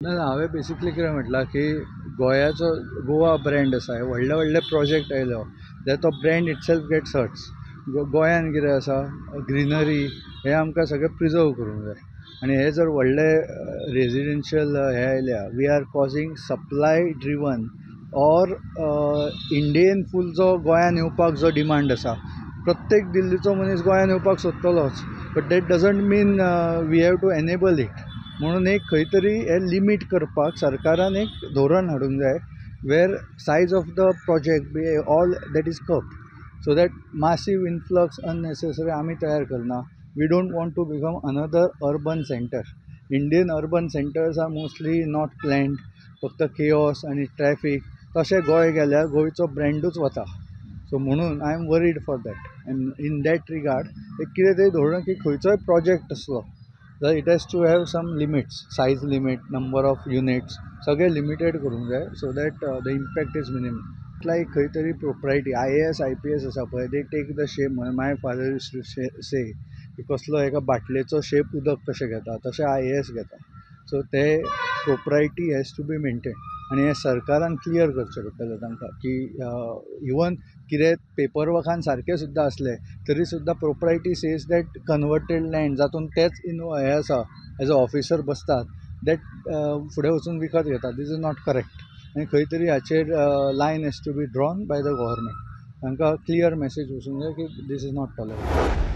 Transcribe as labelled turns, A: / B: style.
A: ना ना, हांवें बेसिकली कितें म्हटलां की गोंयाचो गोवा ब्रँड आसा, हे व्हडले व्हडले प्रोजेक्ट आयलो जाल्यार तो ब्रँड इटसेल्फ गेट्स हर्ट्स. गोंयान कितें आसा, ग्रिनरी हें आमकां सगळें प्रिजर्व करूंक जाय आनी हे जर व्हडले रेजिडेन्शियल हे आयल्या, we are causing supply driven or Indian फूल जो गोंयान येवपाक जो डिमांड आसा, प्रत्येक दिल्लीचो मनीस गोंयान येवपाक सोदतलोच, but that doesn't mean we have to enable it. म्हणून एक खंय तरी हें लिमीट करपाक सरकारान एक धोरण हाडूंक जाय where size of the project be all that is curbed, so that massive influx unnecessary आमी तयार करना. We don't want to become another urban centre. Indian urban centres are mostly not planned, फक्त केओस आनी traffic. तशें गोंय गेल्यार गोंयचो ब्रँडूच वता. So म्हणून I am worried for that and in that regard एक कितें तरी धोरण की खंयचोय प्रोजेक्ट आसलो जाल्यार it has to have some limits, size limit, number of units, सगळें लिमिटेड करूंक जाय so that the impact is minimum. लायक खंय तरी प्रोप्रायटी IAS IPS आसा पळय, they take the shape. My father used to say की कसलो एका बाटलेचो शेप उदक कशें घेता तशें IAS घेता. सो ते propriety has to be maintain आनी हें सरकारान क्लियर करचें पडटलें तांकां की इवन कितें पेपर वर्कान सारकें सुद्दां आसलें तरी सुद्दां propriety says that converted land जातून तेच इन हें आसा एज अ ऑफिसर बसतात that फुडें वचून विकत घेतात, this is not correct. आनी खंय तरी हाचेर line has to be drawn by the government. तांकां क्लियर मॅसेज वचूंक जाय की this is not tolerable.